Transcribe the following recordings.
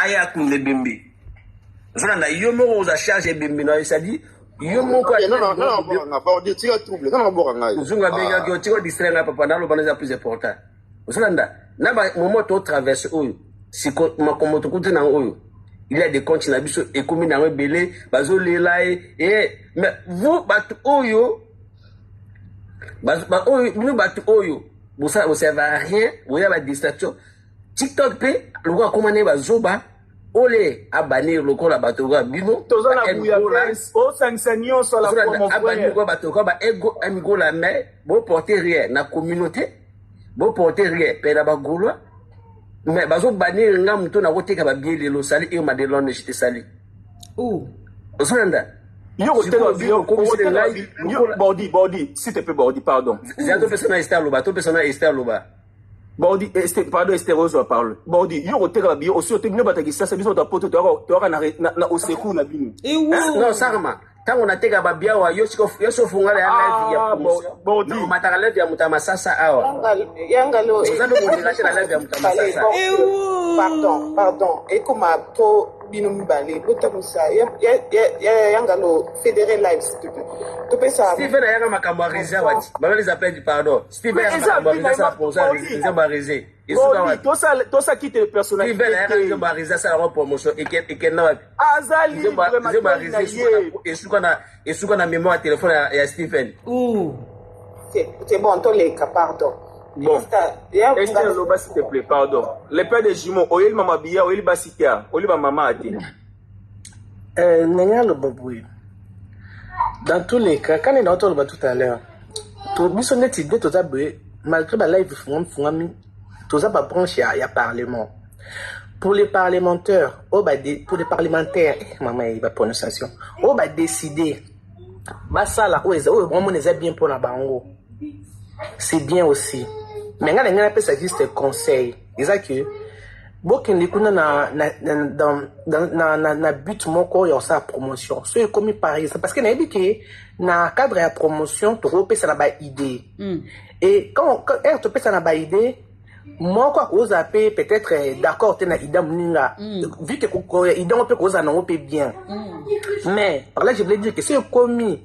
Aya akunda ebembe. Ozolanda, yo moko oza charge ebembe na yo, c'est-à-dire yo moko. Nzungu abengaki yo, tika distraire nga papa, naloba na eza plus important. Ozolanda, na ba moment to traverse oyo, siko makambo tokuti na oyo, il y a des comptes na biso ekomi nango ebele, bazolela ye eh, mais vous bato oyo oyo bino bato oyo bosala à rien, boya ba distraction TikTok mpe lokola akóma ne bazoba ole abani lokola bato lokola bino. Toza na bouillabaisse, osangisa nyonso à la fois, mon abani frère. Lokola bato lokola ba ego amigola, mais boporte rien na communauté, boporte rien mpe na bagaulois, mais bazobanir nga moto nakoteka babie lelo. Sali Irma de Londres, je te sali. Ouh. Ozolanda. Yo koteka Sikoyo, okomisele ngai lokola- Bordi, Bordi, s'il te plaît, Bordi, pardon. Zia, topesa na Ester aloba, topesa na Ester aloba. Bordi, Esther, pardon, Esther ozwa parole. Bordi, yo koteka babiye osi ote bino bato ya Kisasa, biso bato ya Poto toyaka na au secours na bino. Ewo. Non, sarma, ntango nateka babiawa, yo siko yo so ofungala ya live ya Ah, promotion. Bordi. Na omataka live ya moto ya masasa awa. Yangalo. Oza nde kodela te na live ya moto ya masasa. Ewo. Pardon, pardon, ekoma to bino mibale botamisa Yangalo fédéré live, s'il te plaît, topesa. Steven ayaka makambo ya Réseau wati baba les appels du pardon. Steven Mais ayaka eza makambo ya bino Réseau, asala na- promotion ya Bordi. nzembo ya Réseau, esuka Bordi, wapi? Tosa quitte personnalité Steven ayaka te. nzembo ya Réseau, asala yango promotion, ekenda wapi? Aza libre. Nzembo ya Matoi na Réseau ye. esuka na mémoire ya telefone ya Stephen. Ouh. C'est bon, toleka, pardon. Bon. Esther, ya- Esther, loba s'il te plaît, pardon. Le père de jumeau, oyeli mama biya, oyeli basi te, oyeli bamama te. Ndenge aloba boye, dans tous les cas, quand na toloba tout à l'heure, to biso neti nde toza boye, malgré balive efungwami fungwami, toza babranche ya parlement. Pour les parlementaires oyo pour les parlementaires, mama ye baprononciation, oyo badécide basala oyo eza oyo bamona eza bien mpona bango, c'est bien aussi. Mais ngai na ngai napesa juste conseil eza ke bokende kuna na but moko ya kosala promotion. So ekomi par exemple, parce que nayebi ke na cadre ya promotion tokopesa na baidée. Et quand ere topesa na baidée, moko akozala mpe peut-être d'accord te na idée moninga, vu que idée ngo mpe kozala nango mpe bien. Mais par là je voulais dire que so ekomi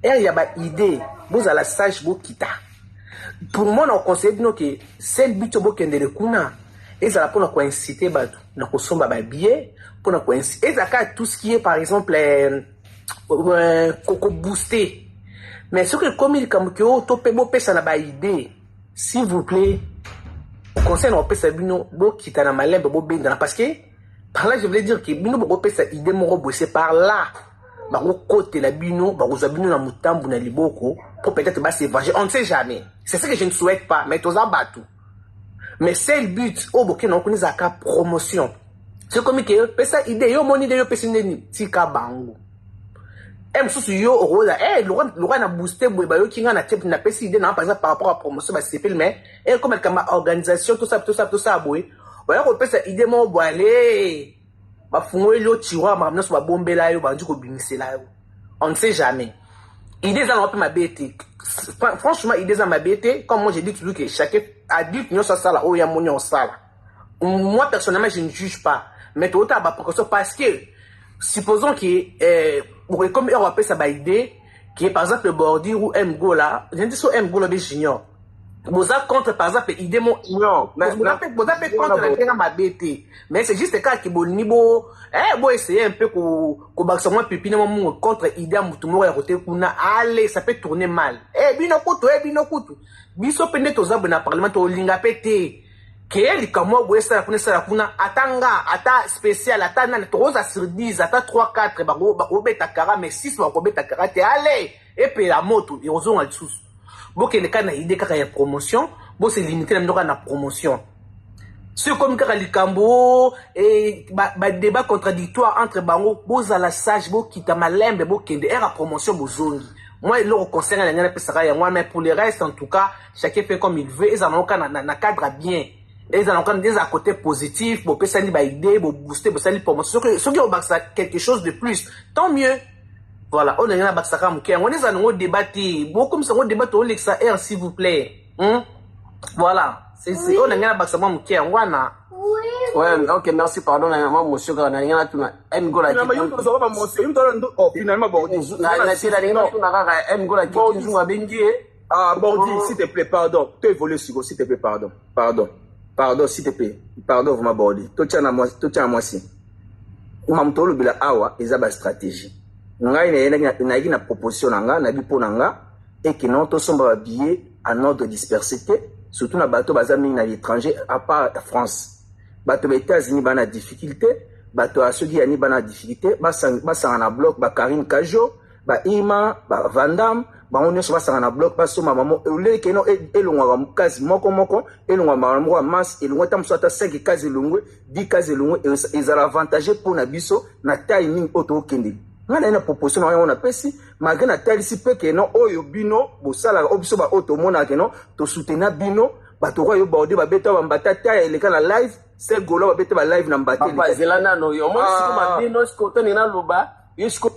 ere ya baidée, bozala sage, bokita. Pour moi, na conseille bino ke seul but oyo bokendele kuna ezala mpona koincite bato na kosomba babillet, mpona ezala kaka tout ce qui est par exemple kobooster. Mais soki ekomi likambo ke oyo to mpe bopesa na baidée, s'il vous plaît, conseil na kopesa bino, bokita na malembe, bobendana. Parce que par là je voulais dire ke bino bokopesa idée moko boye, c'est par là bakokotela bino, bakozwa bino na motambu na liboko po peut-être base venger, on ne sait jamais. C'est ce que je ne souhaite pas, mais toza bato. Mais seul but oyo bokende nango kuna ezalaka promotion. C'est comme ke pesa idée, yo omoni nde yo opesi ndeni, tika bango. E mosusu yo okoza lokwa na booste boye, bayoki nga na te, napesi idée nanga par exemple par rapport à promotion, basepeli. Mais e comme likambo ya organisation, tosala, tosala, tosala boye, oya kopesa idée moko boye, ale bafungoli yo tiroir, makambo nyonso babombela yo, bandi kobimisela yo. On ne sait jamais. Idée eza nango mpe mabe te, franchement, idée eza mabe te. Comme moi, j'ai dit toujours que chaque adulte nyonso asala oyo ya moni osala. Moi personnellement, je ne juge pas, mais totala baprécaution, parce que supposons que comme oyo apesa baidée qui est par exemple Bordi ou M Gola, je ne dis so M Gola be Junior, boza contre par exemple idée mo Non, boza mpe contre na ndenge mabe te, mais c'est juste kaka ke bolingi bo bo essayer un peu kobakisa mwa pipi na mwa mungo contre idée ya motu moko ya kote kuna. Ale, ça peut tourner mal. Bino kutu, bino kutu, biso mpe nde toza boye na parlement, tolinga mpe te ke likambo boye esala kuna, esala kuna. Ata nga, ata spécial, ata nani, tokoza sur 10, ata 3 4 bakobeta kara, mais 6 bakobeta kara te. Ale, epela moto ekozonga lisusu. Bokende kaka na idée kaka ya promotion, bose limite na bino kaka na promotion. Soki ekomi kaka likambo badébat contradictoire entre bango, bozala sage, bokita malembe, bokende ere ya promotion, bozongi. Moi, eloko conseil na ngai napesaka yango wana. Mais pour le reste, en tout cas, chacun fait comme il veut. Ezala nango kaka na cadre bien, ezala nango ezala côté positif, bopesani baidée, bobooste, bosali promotion. Soki obakisa quelque chose de plus, tant mieux. Voilà, oyo ndenge nabakisaka moke yango wana. Ezala nango débat te, bokomisa yango débat, toolekisa air, s'il vous plaît, Voilà. Oyo na ngai nabakisa mwa moke yango wana. Ouais, ok, merci, pardon, na mwa monsieur kaka nalingi natuna M Gola. Finalement, yo tozwaka ba monsieur, yo tozwaka, oh, finalement, Bordi. Na nalingi natuna kaka M Gola Bordi. Nzungu abengi ye. Ah, Bordi, s'il te plaît, pardon. Tu évolues sur, s'il te plaît, pardon. Pardon. Pardon, s'il te plaît. Pardon, vraiment, Bordi. Totia na moi, totia na mwasi. Mamu tolobela awa eza ba stratégie. Ngai nayaki na proposition na nga, nayebi mpo na nga, eke non, tosomba ba billet en ordre dispersé te, surtout na bato baza mingi na l'étranger, à part France. Bato ba États-Unis bana difficulté, bato ya soki yani bana difficulté, basanga na bloc, ba Karine Kajo, ba Ima, ba Vandam, bango nyonso basanga na bloc, basomba mamo, oleke no elongwaka kasi moko moko, elongwa moko ya masse, elongwa ata mosusu ata 5 cases elongwe, 10 cases elongwe, ezala avantage mpo na biso na timing oyo tokokende. Ngai naye na proposition na yango napesi, malgré natalisi mpe ke no oyo bino bosalaka, oyo biso baoyo tomonaka ke no tosoutenir bino, bato oyo borde babeta bambata taya eleka na live, se golo babeta ba live na mbata Papa, eleka. zela nano yo. Omoni siko Ah. mabe no siko toni naloba, yo siko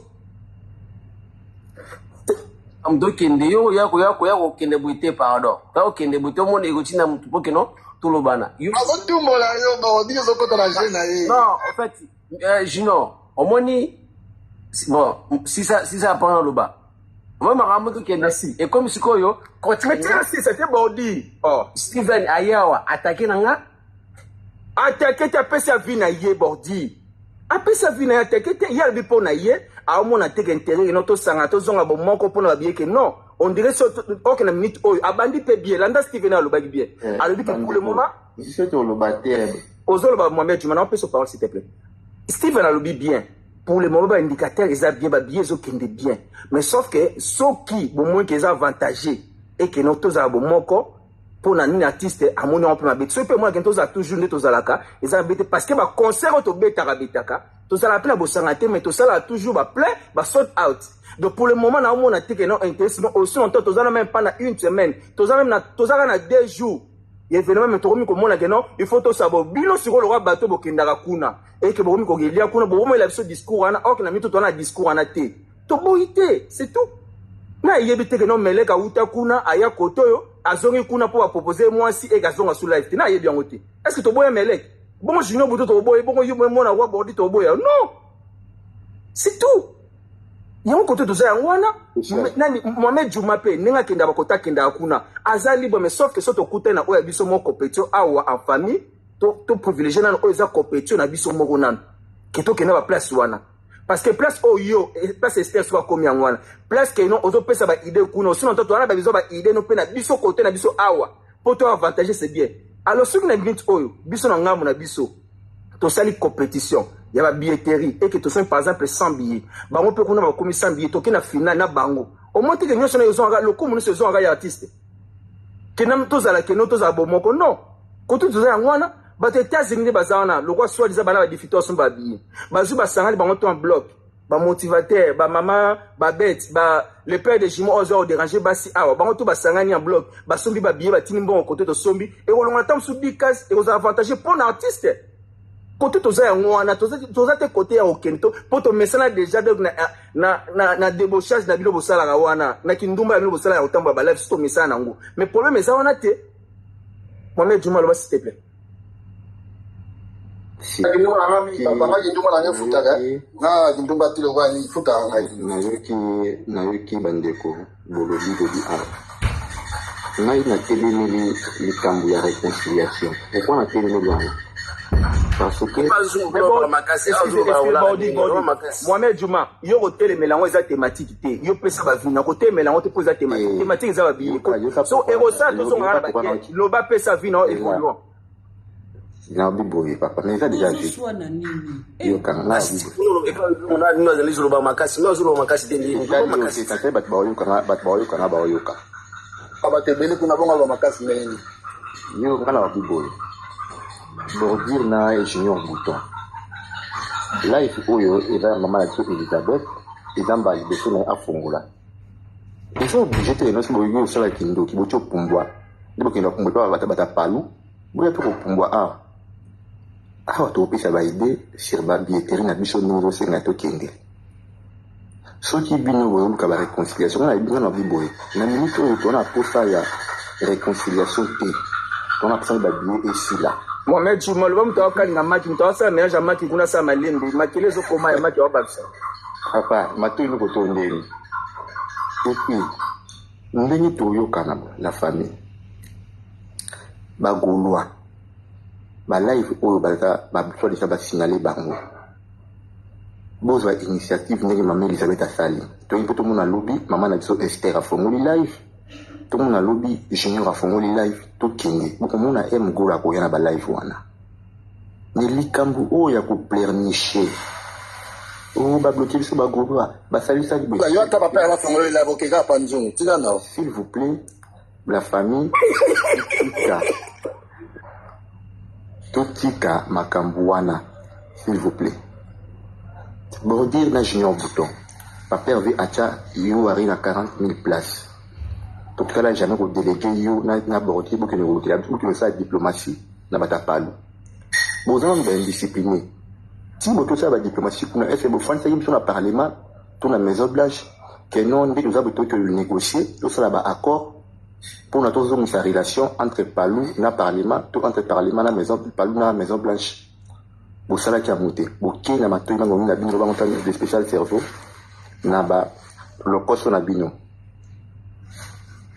tokende yo ya koya koya kokende boye te, pardon. Ya kokende boye te, omoni ekotinda motu mpo keno tolobana. Yo Azotumbola yo, Bordi, ozokota na jeu na ye. Non, en fait, Junior, omoni bon, si ça apprend loba. Omoni makambo tokende. Merci. Ekomi sikoyo Mais tika si c'était Bordi. Oh. Steven ayawa attaqué na nga. Attaqué te, apesi avis na ye, Bordi. Apesi avis na ye, attaqué te, ye alobi mpo na ye, aomona te ke intérêt no tosanga tozonga bomoko mpona babiye ke non. On dirait so ok na minute oyo abandi mpe bien, landa Steven alobaki bien. Alobi ke pour le moment Biso toloba te. Ozoloba, Mohamed Juma, na opesa parole, s'il te plaît. Steven alobi bien. Pour le moment ba indicateur eza bien, ba billet ezokende bien. Mais sauf que soki bomoi ke eza avantagé et que no tozala bomoko mpo na nini artiste amoni yango mpe mabe te. Soki mpe monake tozala toujours nde tozalaka, eza mabe te, parce que baconcert oyo tobetaka betaka, tozalaka mpe na bosanga te, mais tosalaka toujours baplein, basold out. Donc pour le moment naomona te ke non intérêt, sinon aussi longtemps toza na même pas na une semaine, toza même na tozaka na 2 jours ya événement, mais tokomi komona ke non, il faut tosala bo bino sikoyo lokwa bato bokendaka kuna eke bokomi kokelia kuna, bokomoyela biso discours wana or ke na mito toza na discours wana te, toboyi te, c'est tout. Na eyebi te ke non, Meleka awuta kuna, aya kote oyo, azongi kuna mpo bapropose mwasi eke azonga su live te, na ayebi yango te. Est ce que toboya Melek? Bongo Junior Buto toboya? Bongo yo mona wa Bordi toboya? Non, c'est tout. Yango kote toza yango wana. Nani, Mohamed Juma mpe ndenge akendaka bakota, akendaka kuna, aza libre, mais sauf que so tokutani na oyo ya biso moko compétition awa en famille, to privilégie nano oyo eza compétition na biso moko nano ke tokende baplace wana, parce que place oyo, place Ester soki akomi yango wana, place ke non, ozopesa baidée kuna osino to towana babiso baidée no mpe na biso kote na biso awa mpo to avantage, c'est bien. Alors soki na minute oyo biso na ngambo na biso tosali compétition ya babilletterie eke tosombi par exemple 100 billets, bango mpe kuna bakomi 100 billets, toke na finale na bango, omoi teke nyonso na ezongaka lokumu, nyonso ezongaka ya artiste kena tozala keno tozala bomoko. Non, kote toza yango wana, bato États-Unis nde baza wana lokwa soi-disant bana badifficulté basomba babillet, bazwi basangani bango to en bloc, bamotivateur, bamama babete ba le père de jumeau oyo aza kodéranger basi awa, bango to basangani en bloc, basombi babillet, batini mbongo kote tosombi, ekolongola ta mosusu 10 cases, ekozala avantage mpo na artiste. Kote toza yango wana, toza te kote ya kokende to mpo tomesana déjà. Donc na débauchage na bino bosalaka wana, na kindumba ya bino bosalaka ya kotambola balive, so tomesana nango, mais problème eza wana te. Mohamed Juma, aloba, s'il te plaît. Papa, kindumba na ngai efutaka nga, kindumba te lokwa efutaka ngai. Nayoki bandeko bolobi lobi awa. Ngai natelemeli likambo ya réconciliation. Pourquoi natelemeli yango? Parce que Mohamed Juma, yo kotelemela yango eza thématique te. Yo pesa bavi na kotelemela yango te mpo eza thématique. Thématique eza babillet, so ekosala tozongaka na bake loba, pesa vi na yo évoluant. Nabi boye, papa, mais eza déjà vu. Ozoswana nini? Yokanga nga. Azoloba makasi, nga azoloba makasi te. Te, bato baoyokanga, bato baoyokanga, baoyoka. Bato ebele kuna, bongo aloba makasi ndenge nini? Yo nga na babi boye, Bordure na Junior Bouton, live oyo eza ya mama na biso Elizabeth, eza mbala liboso na ye afongola. Eza obligé te nyonso boyoki osala kindoki, boti opumbwa nde bokenda kopumbwa epa bata palu, boya mpe kopumbwa awa. Awa tokopesa baidée sur babilletterie na biso ndenge ozosenga tokende. Soki bino boyoluka baréconciliation, nga na bi boye, na minute oyo toza na posa ya réconciliation te. Tona mposani babillet esila. Mohamed Juma, loba moto akokalinga maki, moto akosala mélange ya maki kuna asala malembe, makele ezokoma ya maki aobakisa. Papa, matoi noko to ndeni. Et puis, ndenge toyokana la famille, bagaulois, balive oyo baza basoa deja basignale bango. Bozwa initiative ndenge mama Elisabeth asali. Toyebi mpo tomona lobi mama na biso Esther afongoli live. Tomona lobi Junior afongoli live, tokende. Bokomona M Gola akoya na ba live wana. Mais likambo oyo ya kopleurnicher, oh babloke biso bagaulois, basalisaki boye. Yo ata papa ya bafongoli live okeka pa nzungu tika na. S'il vous plaît, la famille, totika totika makambo wana, s'il vous plaît. Bordure na Junior Bouton, papa Hervé atia yo ari na 40 000 places. Totikala jamais kodéléguer yo na bordure, bokende kolukela, bokende kosala diplomatie na bato ya palu. Boza nanu baindiscipline ti botosala badiplomatie kuna. Ese bofandisaki biso na parlement to na Maison Blanche ke non, nde toza boye, toki négocier, tosala baaccord mpona tozongisa relation entre palu na parlement to entre parlement na maison, palu na Maison Blanche? Bosalaki yango te. Bokei na matoi na ngongi na bino, bango de spécial cerveau na balokoso na bino.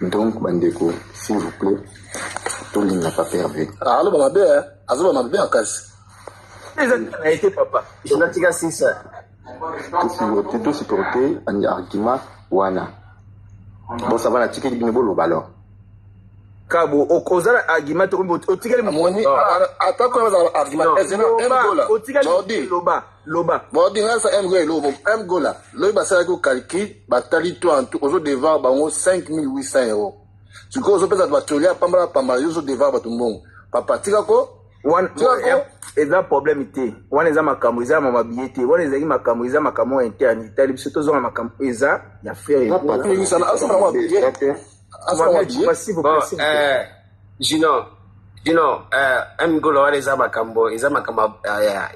Donc bandeko, s'il vous plaît, tolinga papa Hervé. Aloba mabe, azoba mabe makasi. Eza na ye te, papa. Tika sisa. Tosupporte argument wana. Bon, ça va, natikeli bino boloba alors. Kabo oza na argument te, otikali. Amoni ata kuna bazala argument ezena M Gola. Otikali, loba, loba. Bodi nga sa M Gola elobo M Gola loyi basalaki calcul, batali to en tout ozodevoir bango 5800 euros. Sikoyo ozopesa bato ya pambala pambala, yo ozodevoir bato mbongo, papa, tika ko. Wana eza problème te. Wana eza makambo, eza mama billet te. Wana ezalaki makambo, eza makambo interne etali biso. Tozonga makambo eza ya Ferre. Bon, Gino, Gino, M Gola, wana eza makambo, eza makambo ya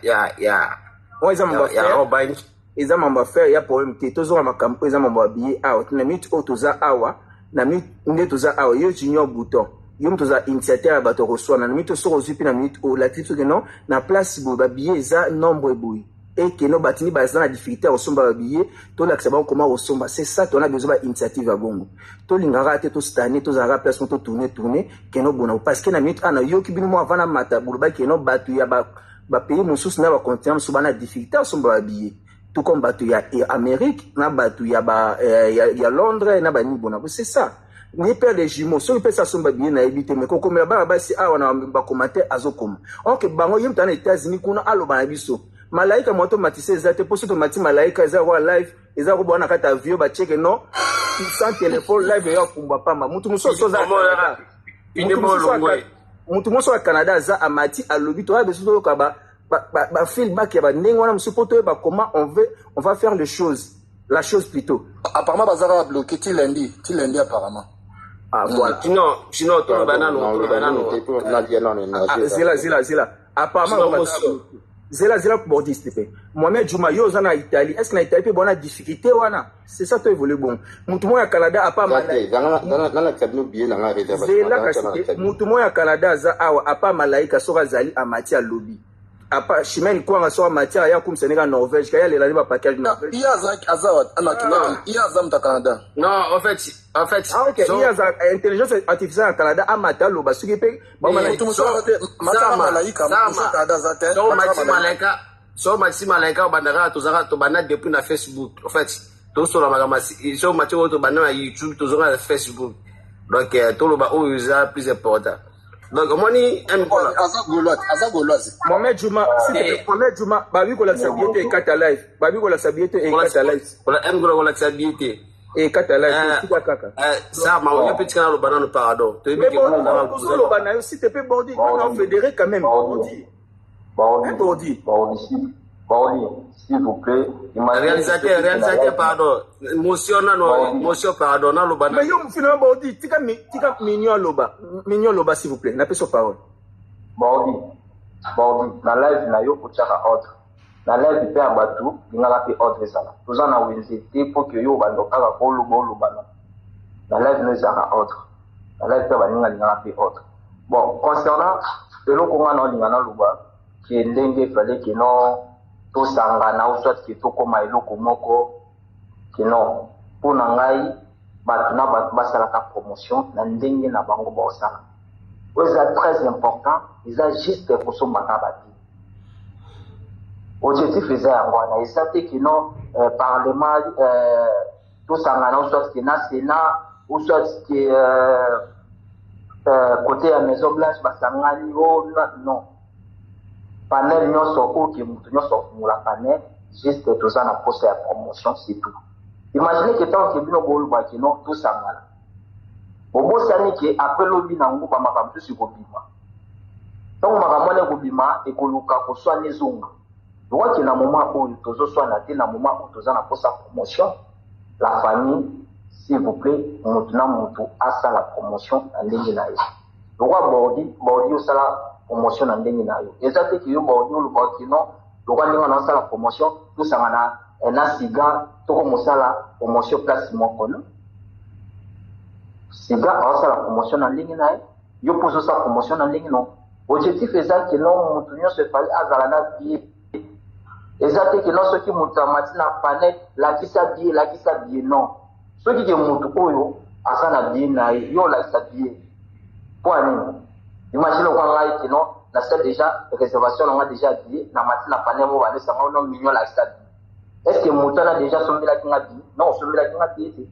Wana eza mambo ya Rawbank. Eza mambo affaire ya problème te. Tozonga makambo oyo eza mambo ya billet awa. Na minute oyo toza awa, na minute nde toza awa, yo Junior Bouton, yo moto oza initiateur ya bato ya koswana. Na minute soki ozwi mpe, na minute oyo olakisi soki non, na place boye babillet eza nombre boye, ekeno batindi baza na difficulté ya kosomba babillet, tolakisa bango koma kosomba. C'est ça, tona besoin ba initiative ya bongo. Tolingaka te tostane, tozalaka place mo totourne tourne keno bona, parce que na minute ana yoki bino mo avant na mata bolobaki keno bato ya bapays mosusu na bacontinent mosusu bana difficulté ya kosomba babillet, tout comme bato ya Amérique na bato ya Londres na banini bona. C'est ça ni père de jumeau, soki mpe asomba billet nayebi te, mais kokomela bana basi awa na bacommentaire azokoma ok bango ye moto ana États-Unis kuna aloba na biso malaika moto matisa eza te. Mpo so tomati malaika eza kwa live, eza kobwana na kati ya avion bacheke non, sans téléphone live eyo akumba pamba. Mutu mosusu aza, mutu mosusu ya Canada aza amati alobi. Toya biso toyoka ba feedback ya bandenge wana mosusu mpo toyeba comment on veut, on va faire les choses, la chose plutôt. Apparemment bazaka bloqué ti lundi, ti lundi apparemment. Ah voilà. Sinon toloba nano, toloba nano. Zela, zela, zela. Apparemment, zela, zela, bordi s'il te plaît. Mohamed Juma, yo oza na Italie, est ce que na Italie mpe bona difficulté wana? C'est ça, to évolue. Bon, mutu moko ya Canada apa Nalakisa bino billet na nga. Zela kasi te. Mutu moko ya Canada aza awa apa malaika, soki azali amati alobi apa Chimene Kwanga, soki amati aya kumisa ndenge ya Norvège kaya alela nde bapackage. Norvège iye aza iye aza mutu ya Canada. Non, en fait Ah ok, iye aza intelligence artificielle ya Canada, amata aloba soki mpe. Mutu mosusu aza te, mataka malaika mosusu ya Canada aza te. So mati malaika, so mati malaika obandaka, tozalaka tobanda depuis na Facebook. En fait tosola makambo, so mati oyo tobanda na YouTube, tozonga na Facebook. Donc toloba oyo eza plus important. Donc omoni Mkola aza gauloise, aza gauloise. Mohamed Juma, Mohamed Juma, babi kolakisa billet te, ekata live. Babi kolakisa billet te, ekata live. Mkola kolakisa billet te. Ekata live, tika kaka. Sama oyo mpe tika naloba nano, pardon. Ozoloba na yo, s'il te plaît, bordi na fédéré quand même, bordi. Bordi, bordi. Bordi, Bordi, s'il vous plaît. Réalisateur, réalisateur, pardon. Motion nano, motion, pardon, naloba. Mais yo finalement, bordi, tika, tika mignon aloba, mignon aloba, s'il vous plaît, napesi parole. Bordi, Bordi, na live na yo otiaka ordre. Na live mpe ya bato lingaka mpe ordre ezala. Toza na wenze te mpo ke yo obanda kaka koloba olobana. Na live no ezalaka ordre. Na live mpe baninga lingaka mpe ordre. Bon, concernant eloko nga naolinga naloba ke ndenge efale ke no tosangana ou soit ke tokóma eloko moko ke non, mpo na ngai bato na bato basalaka promotion na ndenge na bango baosala. Oyo eza très important, eza juste kosombaka babillet. Objectif eza yango wana, eza te ke non parlement tosangana ou soit ke na Sénat ou soit ke côté ya Maison Blanche basangani o non. Panel nyonso oyo ke moto nyonso afungola panel, juste toza na posa ya promotion, c'est tout. Imagine ke ntango ke bino boloba ke non tosangana, bobosani ke après lobi nango bamakambo mosusu ekobima. Ntango makambo wana ekobima, ekoluka koswana ezonga lokwaki. Na moment oyo tozoswana te, na moment oyo toza na posa promotion. La famille, s'il vous plaît, motu na motu asala promotion na ndenge na ye. Lokwa Bordi, Bordi osala promotion na ndenge na yo. Eza te ke yo Bordi oloba ke non, lokwa ndenge na osala promotion, tosangana na Siga, tokomosala promotion place moko. No, Siga aosala promotion na ndenge na ye, yo mpo ozosala promotion na ndenge no. Objectif eza ke non, motu nyonso efali azala na billet. Eza te ke non, soki moto amati na panel, lakisa billet, lakisa billet. Non, soki ke motu oyo aza na billet na ye, yo olakisa billet mpo ya nini? Imagine okwa ngai ke non, nasala déjà réservation na nga déjà billet, namati na panel mo bandesanga no mignon, lakisa billet. Est ce que moto wana déjà asombelaki nga billet? Non, osombelaki nga billet te.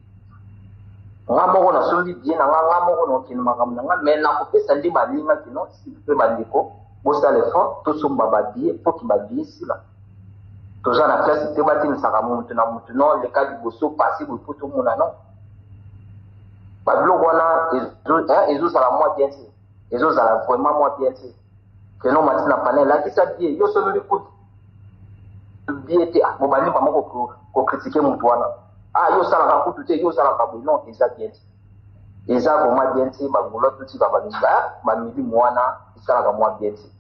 Nga moko nasombi billet na nga, nga moko nakokende makambo na nga, mais nakopesa nde baninga ke non, s'il vous plaît bandeko, bosala effort tosomba babillet mpo ke babillet esila. Toza na classe te batimisaka mutu na mutu non, leka liboso pasi boye mpo tomona. Non, babiloko wana ezozala mwa bien te, ezozala vraiment mwa bien te ke non, mati na panel, lakisa billet. Yo sombi kutu billet te, bobandi bango kocritiquer mutu wana: ah, yo osalaka kutu te, yo osalaka boye. Non, eza bien te, eza vraiment bien te. Bagolo totika bamilimo wana, esalaka mwa bien te.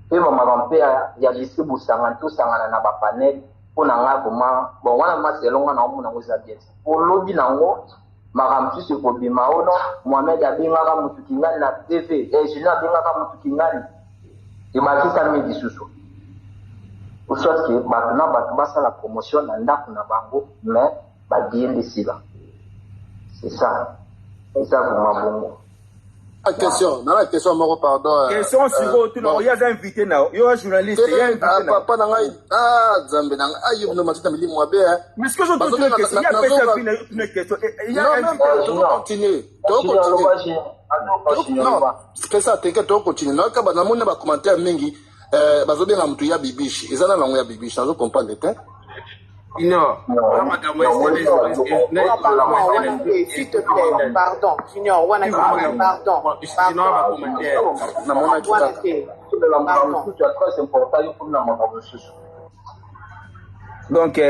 Mpe bamakambo mpe ya lycée, bosangani, tosangana na bapanel, mpo na ngai vraiment, bon, wana masi elonga na omona yango eza bien te. Olobi nango makambo mosusu ekobima ono Mohamed abengaka motu kingani na TV, Junior abengaka motu kingani, ebakisami lisusu. Soit ke bato na bato basala promotion na ndako na bango, mais babillet nde esila. C'est ça, eza vraiment bongo. Question na question moko, pardon. Question sikoyo tuna oyo aza invité na yo, yo journaliste ya invité na papa na ngai. Ah, Nzambe na ngai, ayo no matita milimo mabe. Mais ce que je tuna question ya pesa fina, yo tuna question ya invité. Tokocontinue, tokocontinue. Non, c'est ça, t'inquiète, tokocontinue. Nayoka namoni na bacommentaire mingi bazobenga motu ya bibishi. Eza na lango ya bibishi, nazocomprendre te. Non. S'il te plaît, pardon, Junior, wana pardon. Pardon. Namonaki kaka. Très important, yo komi na makambo mosusu. Donc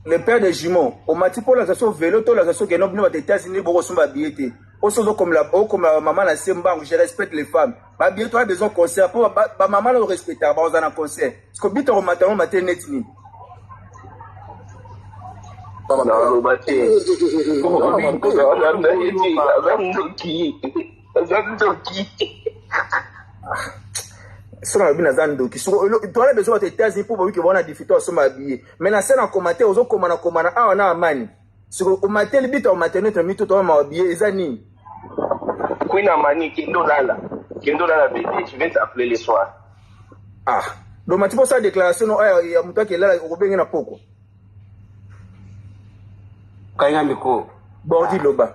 le père de jumeau omati mpo olakisa so vélo to olakisa soki eno bino bato États-Unis bokosomba billet te. Oso ozokomela mama na se mbangu. Je respecte les femmes. Babillet toya besoin concert mpo bamama na orespectaka bakozala na concert, parce que bito komata yango mate neti nini. Naloba te, aza ndoki, aza ndoki. Soki nalobi naza ndoki, toala besoin bato États-Unis mpo boyoki bona difficulté asomba billet, mais na se na commentaire ozokoma na koma na awa na amani. Siko omateli bito, omateli neti na mito toama billet eza nini? Queen Amani, kende olala, kende olala bébé, je vais t'appeler le soir. Ah, donc mati mposa déclaration no oyo ya moto akelala, okobenge na poko. Kayinga micro. Bordi, loba.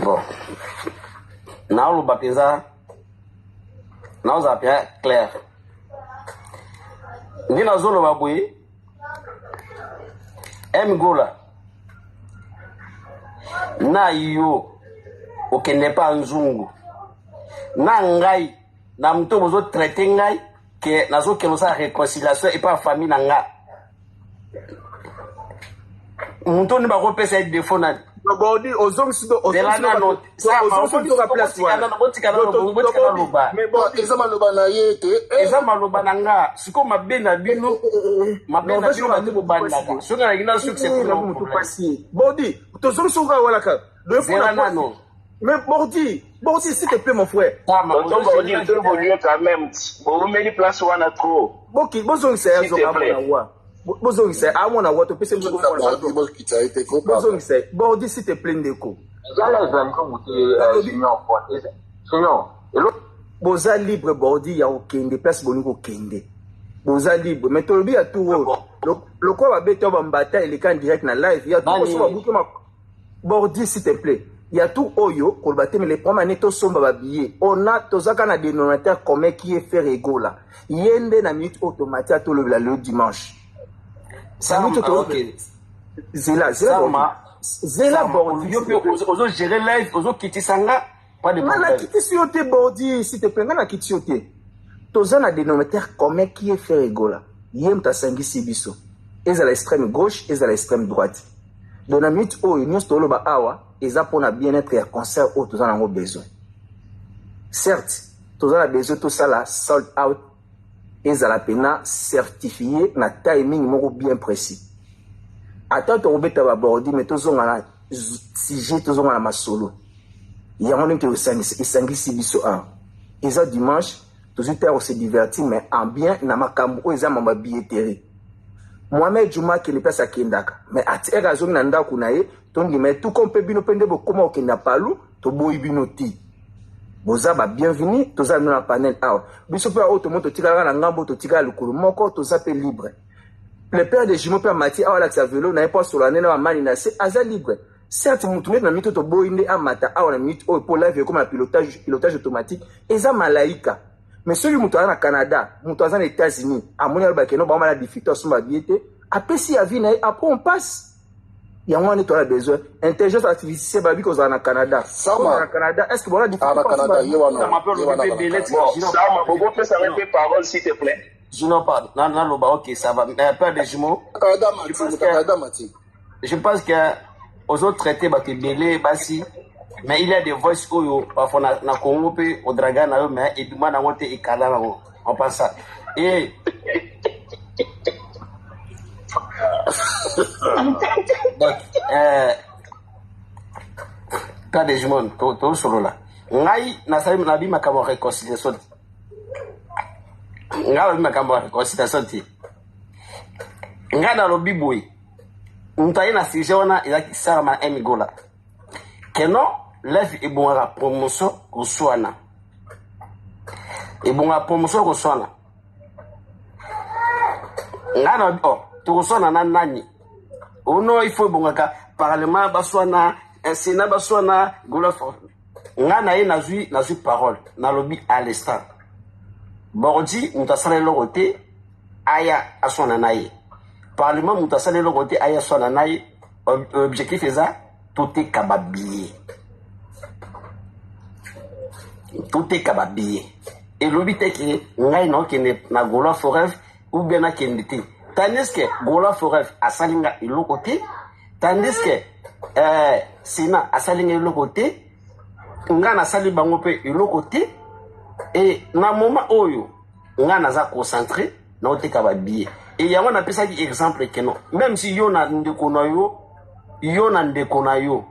Bon, naoloba mpenza, naozala mpenza clair. Nde nazoloba boye, M Gola na yo okende mpa nzungu na ngai na moto bozotraiter ngai ke nazokende kosala réconciliation epa famille na nga. Moto nde bakopesa ye défaut nani? Bordi, ozongisi. Zela nano. Botika naloba. Eza maloba na ye te. Eza maloba na nga. Sikoyo mabe na bino, mabe na bino bato bobandaka soki nalingi na succès. Bordi, tozongisi oka wana kaka. Zela nano. Mais Bordi, Bordi, s'il te plaît, mon frère. Tonton Bordi, to évoluer quand même. Boumeli place wana trop. Boki, bozongisa ya S'il te zonga plaît. mwana wa. Bozongisa, a mwana wa topesa biso Bordi bokita ye te ko Bozongisa. Bordi, s'il te plaît, ndeko. Eza live ya nzungu te, Junior. Junior, eloko Boza libre, Bordi, ya kokende place bolingi kokende. Boza libre, mais tolobi ya tour oyo. Lokola babeti oyo bambata eleka en direct na live ya tour Nani? oso babuki ma Bordi, s'il te plaît. Ya tour oyo koloba te, mais le problème ane tosomba babillet. On a tozaka na dénominateur commun qui est Ferre Gola. Ye nde na minute oyo tomati atolobela le dimanche. Na Sam, minute oyo ok. Zela, zela Bordi. Sama, Zela Sama, Bordi, yo s'il mpe te plaît. ozogérer live, ozokitisa nga, pas de Nga problème. nakitisi yo te, Bordi, s'il te plaît. Nga nakitisi yo te. Toza na dénominateur commun qui est Ferre Gola. Ye moto asangisi biso, ezala extrême gauche, ezala extrême droite. Donc na minute oyo nyonso toloba awa eza mpona bien-être ya concert oyo toza nango besoin. Certes, toza na besoin tosala sold out, ezala mpena certifié na timing moko bien précis. Ata tokobeta babordi, mais tozonga na sujet, tozonga na masolo. Yango ndenge esangisi biso awa. Eza dimanche, tozwi te kose divertir, mais en bien na makambo oyo eza mambo ya billetterie. Mohamed Juma akende place akendaka, mais atiere azongi na ndako na ye, tondima ye. Tuko mpe bino mpe nde bokóma kokenda palu, toboyi bino te, boza babienvenu. Toza bino na panel awa. Biso mpe oyo tomoni totikalaka na ngambo, totikala lokolo moko, toza mpe libre. Le père de jumeau mpe amati awa, alakisa velo na ye mpo asola nde na bamani na se, aza libre. Certes, mutu neti na minute oyo toboyi nde amata awa na minute oyo mpo live ekóma na pilotage, pilotage automatique eza malaika. Mais soki moto aza na Canada, moto aza na États-Unis, amoni alobaki no baoma na difficulté asomba billet te, apesi avis na ye, après on passe. Yango wana toza besoin intelligence artificielle. Babi kozala na Canada. Sama. Kozala na Canada, est ce que bona Ah, na Canada, ye wana. Sama mpe Ye wana olobi mpe na ebele. Canada. Bon, Junior, Sama, bokopesa mpe parole, s'il te plaît. Junior, pardon. Naloba, ok, ça va. Mais père de jumeau, Canada je mati, pense moto que Canada mati. Je pense que ozotraite bato ebele basi, mais il y a des voices oyo parfois na Congo mpe odraga na yo, mais ebima nango te, ekala nango. On pense ça et donc père de jumeau, tosolola. Ngai nasali nabi makambo ya réconciliation te. Ngai nalobi makambo ya réconciliation te. Ngai nalobi boye: moto aye na sujet wana ezalaki salama na Migola keno live ebongaka promotion koswana, ebongaka promotion koswana. Ngai nalobi oh, tokoswana na nani? Ono il faut ebongaka parlement baswana, sénat baswana, Gola. Ngai na ye nazwi parole, nalobi à l'instant Bordi, moto asala eloko te, aya aswana na ye. Parlement, moto asala eloko te, aya aswana na ye. Objectif eza toteka babillet, toteka babillet. Elobi te ke ngai naokende na Gaulois Forever ou bien nakende te, tandis que Gaulois Forever asali nga eloko te, tandis que sénat asali nga eloko te, nga nasali bango mpe eloko te. E na moment oyo nga naza concentré naoteka babillet. E yango napesaki exemple keno même si yo na ndeko na yo, yo na ndeko na yo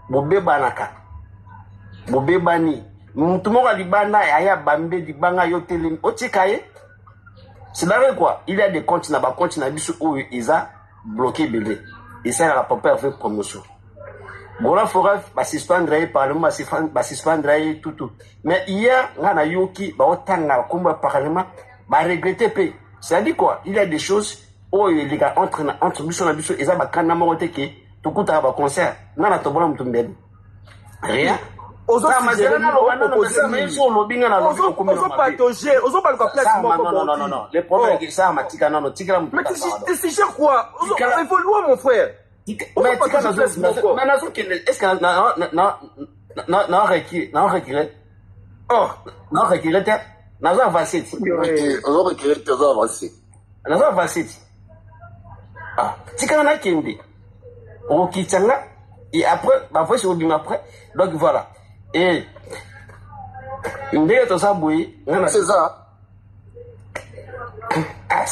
bobebanaka, bobebani, mutu moko ya libanda aya bambe libanga, yo telemi otika ye. C'est-à-dire quoi? Il y a des comptes na bacompte na biso oyo eza bloqué ebele, esalaka papa Hervé promotion. Gola Foref basuspendre ye, parlement basuspendre ye tutu. Mais hier nga nayoki baotanga nkombo ya parlement, baregretter mpe. C'est-à-dire quoi? Il y a des choses oyo eleka entre biso na biso, eza bakanda moko te ke tokutaka baconcert nga na tobola motu mbeli, rien. Olobi nga nalobi. Ozopatauger, ozobaluka place moko. Non, non, non, non, le problème, ça matika nano, tikela motu. Mais tu suggères quoi? Évolue, mon frère. Mais tika, mais nazokende, est ce que naoreculer? Oh. Naoreculer te, nazo avance ti. Ozoreculer te, ozo avance. Nazo avance ti. Ah, tikala nakende, okokitisa nga et après bavoice obima après. Donc voilà, et ndenge toza boye, nga C'est ça. Ah,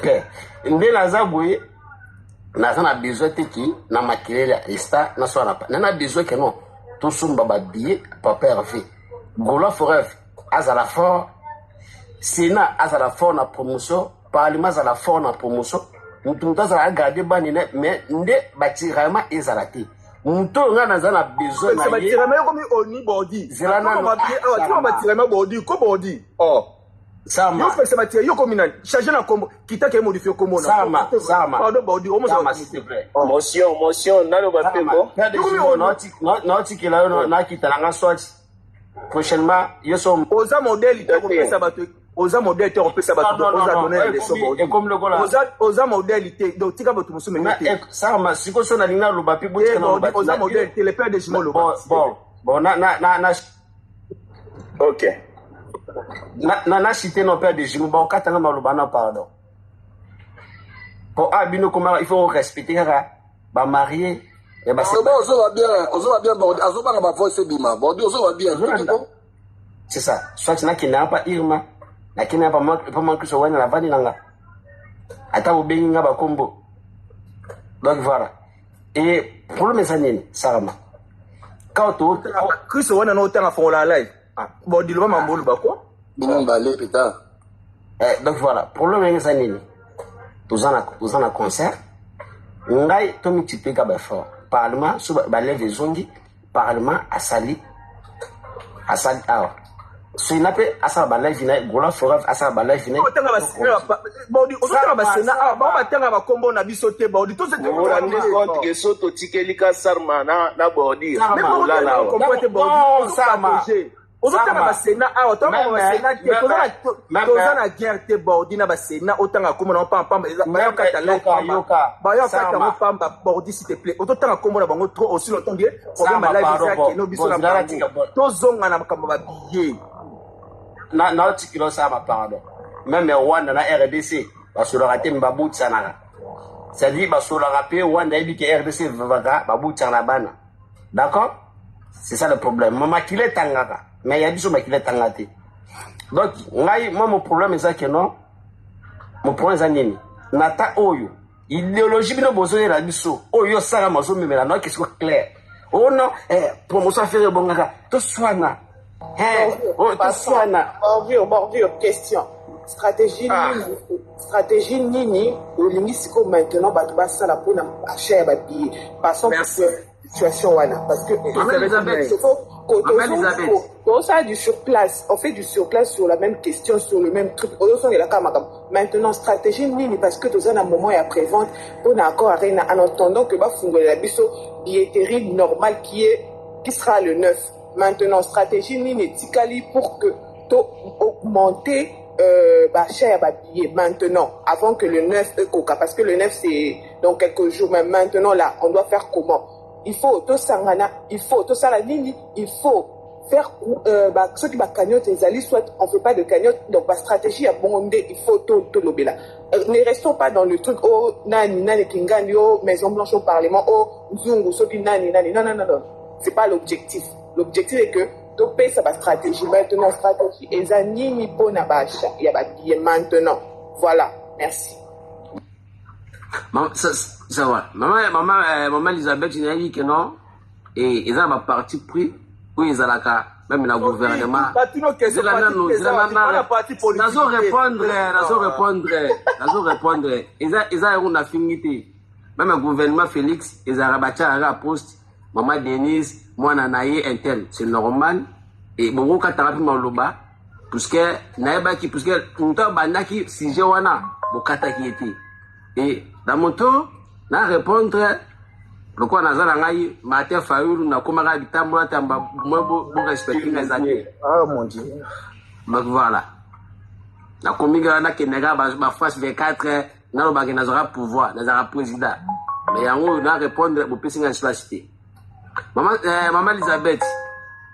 père, nde naza boye, naza na besoin te ki na makelele ya esta naswala pa na besoin ke non. Tosomba babillet. Papa Hervé, Gaulois Forever azala fort, Sénat azala fort na promotion, Parlement azala fort na promotion, mutu mutu azala agarde bani na, mais nde batiraillement ezala te. Mutu oyo ngai naza na besoin na ye. Batirama ekomi oni bordi. Zela nano. Awa batirama bordi ko bordi. Oh. Sama. Yo pesa batira yo komi nani? Changer na kombo. Kita ke modifier kombo na. Sama, sama. Pardon bordi, omo Sama, s'il te plaît. Motion, motion, naloba mpe ko. Naotikela yo, nakita nanga soit prochainement yo so. Oza modèle te kopesa bato, oza modèle te kopesa bato, oza donner leçon bordi. Ekomi lokola oza modèle te, donc tika bato mosusu meme te. Sama, sikoyo so nalingi naloba mpe botika naloba. Oza modèle te, le père de jumeau loba. Bon, bon, na na na na OK. Na cité non père de jumeau, bakokatanga maloba na pardon. Po a bino koma, il faut respecter kaka bamarie ya basi. Bon, ozoba bien, ozoba bien bordi, azobanga ba voice ebima. Bordi ozoba bien. C'est ça. Soit nakendaka pa Irma, nakendaka pa Marcus wana navandi nanga. Ata bobengi nga bakombo. Donc voilà. Et problème eza nini, Sarama? Quand to Chris wana no otanga fongola live. Ah, bordi loba mambolu bako. Bino mbale putain. Eh, donc voilà, problème eza nini? Toza na concert. Ngai tomultiplie ka baeffort. Parlement so balève ezongi, parlement asali asali awa. Soina mpe asala balive na ye, Gola Forever asala balive na ye. Bordi ozotanga basena awa, bango batanga bakombo na biso te bordi. Orandi compte ke so totikeli ka Sarma na bordi. Olala awa. Ozotanga basena awa, totanga basena te, toza na guerre te bordi na basena, otanga kombo na pamba bayokata live pamba, bayokata ngo pamba bordi s'il te plaît. Ozotanga kombo na bango trop aussi longtemps que problème ya live eza keno biso na bango. Tozonga na makambo ba billet. Na naotikela osala pardon. Même Rwanda na RDC basolaka te, babutisanaka. C'est-à-dire basolaka mpe, Rwanda yebi ke RDC vavaka, babutisaka na bana. D'accord? C'est ça le problème. Makila etangaka, mais ya biso makila etanga te. Donc ngai, moi, mon problème eza ke non, mon problème eza nini? Na ta oyo idéologie bino bozoyela biso oyo osala mazomemela na question claire. Oh non, eh, promotion affaire ebongaka toswana. Eh, toswana. Bordure, bordure, question. Stratégie nini, stratégie nini olingi sikoyo maintenant bato basala mpona achat ya babillet? Passons situation wana, parce que tosala du sur place, on fait du sur place sur la même question, sur le même truc, ozosongelaka makambo. Maintenant stratégie nini? Parce que toza na moment ya prévente mpona Accor Arena, en attendant que bafungolela biso billetterie normale qui sera le 9. Maintenant stratégie nini etikali pour que to augmenter bah, achat ya babillet maintenant avant que le 9 ekoka? Parce que le 9, c'est dans quelques jours, mais maintenant là, on doit faire comment? Il faut tosangana, il faut tosala nini, il faut faire bah, soki bacagnotte ezali, soit on fait pas de cagnotte. Donc bastratégie ya bongo nde il faut tolobela. Ne restons pas dans le truc oh nani nani kingani, oh Maison Blanche, au Parlement, oh nzungu, soki nani nani. Non, non, non, non, c'est pas l'objectif. L'objectif est que topesa bastratégie. Maintenant stratégie eza nini mpona baachat ya babillet maintenant? Voilà, merci. Ça, ça va. Maman, maman, maman Elisabeth, nayebi ke non, et eza na baparti pris oyo ezalaka même na gouvernement. Nazo répondre, nazo répondre, nazo répondre. Eza yango nafingi te. Même gouvernement Félix ezalaka batiaka kaka poste mama Denise, mwana na ye intel, c'est normal. Et bongo katanga mpe maloba, puisque nayebaki, puisque moto abandaki sujet wana bokataki ye te. Et na moto na répondre lokola naza na ngai Martin Fayulu, nakomaka bitambola tamba mwa borespecte nga eza te. Ah mon Dieu. Donc voilà, nakomi kaka nakende kaka baFrance 24, nalobaki nazalaka pouvoir, nazalaka président, mais yango oyo na répondre bopesi ngai espace te. Mama, mama Elizabeth,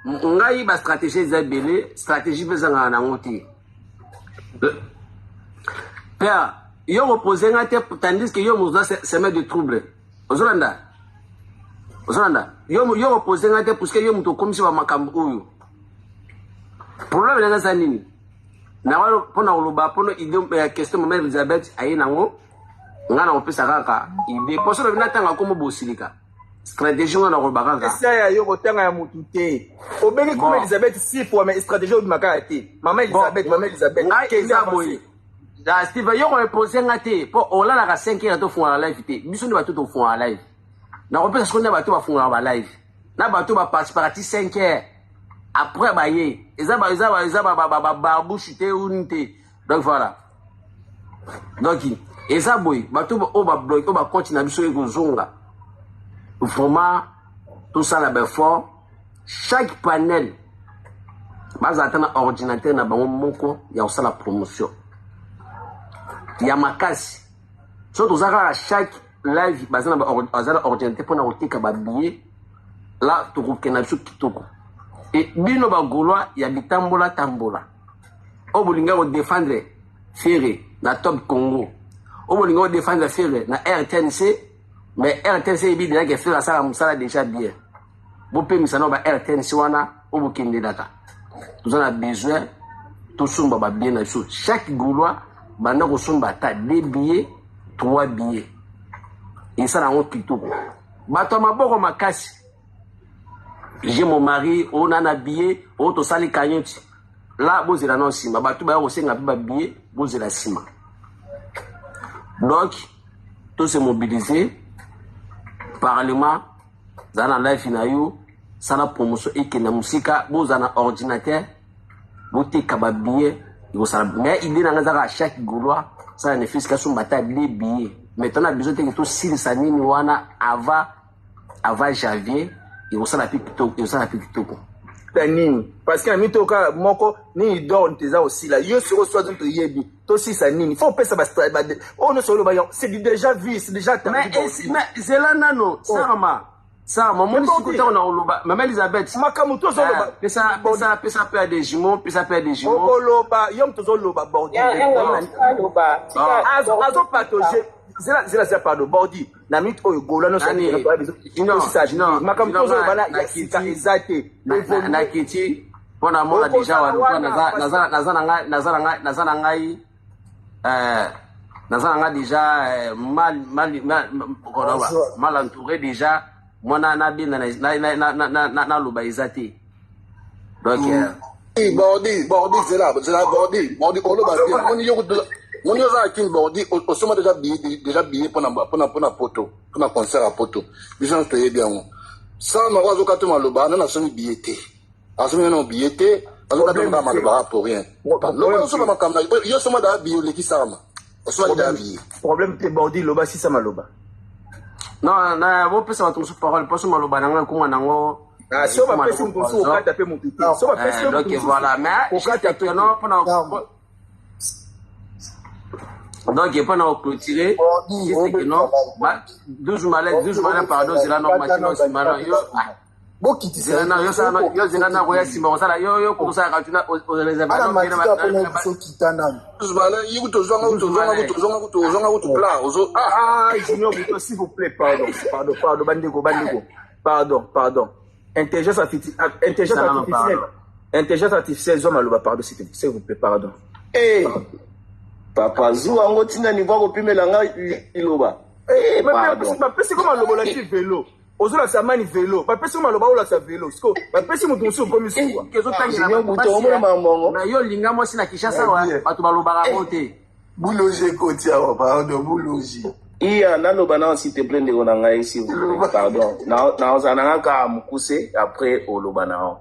ngai bastratégie eza ebele, stratégie mpe ezangaka nango te. Père, yo kopose ngai te, tandis que yo moza semeur de trouble. Ozolanda, ozolanda, yo kopose ngai te, puisque yo moto okomisi bamakambo oyo. Problème nanga eza nini? Nawa mpona koloba mpona idée ya question mama Elizabeth aye nango, ngai na kopesa kaka idée mpo so lobi natanga kombo bosilika. Stratégie wana nakoloba kaka. Esa ya yo kotanga ya mutu te. Obengi kuma Elizabeth six fois mais stratégie obima kaka te. Mama Elizabeth, mama Elizabeth. Ngai eza boye. Ah, Steve, yo ko imposer nga te po olalaka 5 heures tofungola live te. Biso nde bato tofungola live. Nakopesa sikoyo nde bato bafungolaka ba live. Na bato ba participaka ti 5 heures. Après baye. Eza ba eza ba eza ba ba ba barbouche te ou nini te. Donc voilà. Donc eza boye bato oyo ba bloquer oyo ba compte na biso ekozonga. Vraiment tosala ba effort chaque panel bazala ata na ordinateur na bango moko ya kosala promotion ya makasi so toza kaka chaque live baza na ordinateur mpona koteka babillet la tokokenda biso kitoko e bino bagaulois ya bitambola tambola oyo bolinga kodefendre Ferre na Top Congo, oyo bolinga kodefendre Ferre na RTNC, mais RTNC eyebi deja ke Ferre asala mosala deja bien. Bopemisa nao ba RTNC wana oyo bokendelaka. Toza na besoin tosomba ba billets na biso. Chaque Gaulois banda kosomba ata 2 billets, 3 billets. Esala yango kitoko. Bato ya maboko makasi. J'ai mon mari, on a na billet, oyo tosali cagnotte. La bozela nao nsima bato baya kosenga mpe babillet bozela nsima donc to se mobiliser parlement zala na life na yo sala promotion ekenda mosika bozala na ordinateur boteka babillet ekosala mais idée na ngai ezaka chaque gaulois sala ne fils kasomba ata deux billets mais tona biso teke tosilisa nini wana avant avant janvier ekosala mpe kitoko ekosala mpe kitoko ta nini parce que na mitoka moko nini dor nte eza kosila yo soko soit toyebi tosisa nini faut opesa oyo nyonso oloba yo c'est du déjà vu c'est déjà mais zela nano oh. Sarama sarama omoni siko ntango na koloba mama Elizabeth makambo tozoloba ah, pesa pesa pesa pe ya des jumeaux pesa pe ya des jumeaux okoloba yo moto ozoloba bordi azopatauge zela zela zela pardon bordi na minute oyo gola nyonso makambo tozoloba na ya sika eza te na kiti mpo na mona deja wana naza na ngai euh, naza na ngai deja euh, mal mal mal mal entouré deja mwana nabenda naloba eza te donc mm. euh, bordi bordi zela zela bordi bordi oloba bien moni yo moni oza na kin bordi osomba déjà billet déjà billet pona pona pona poto pona concert ya poto biso nyonso toyebi yango sans mako azokata maloba nani asombi billet te asombi nano billet te azokata kaka maloba pour rien loba osomba makambo yo osomba daa billet oleki sama osomba daa billet problème te bordi loba sisa maloba non na bopesa bato mosusu parole mposo maloba na ngai ekoma nango Ah, so bapesi moto mosusu okata mpe motu te so bapesi eh, donc voilà mais okata mpe non mpona donc mpona koclôturer juste que non 12 malais 12 malais pardon zela no machine nsima no yo bokitisa yo yo zela na koya nsima kosala yo yo kosalaka tuna Ah, Junior Buto, s'il vous plaît, pardon, pardon, pardon, bandeko, bandeko, pardon, pardon. Intelligence artificielle, intelligence artificielle, intelligence artificielle, zwa maloba, pardon, s'il vous plaît, pardon. Eh, papa, zuwa yango ntina niveau akopimela ngai liloba. Eh, bapesi ko maloba olakisi velo ozolakisa mani velo bapesi ko maloba olakisa velo siko bapesi moto mosusu okomi suwa na yo olinga mwasi na kinshasa wa bato balobaka yango te buloji ekoti awa pardon buloji iya naloba nao s'il te plaît ndeko na ngai s'il vous plaît pardon naozala na nga kaka mokuse après oloba nao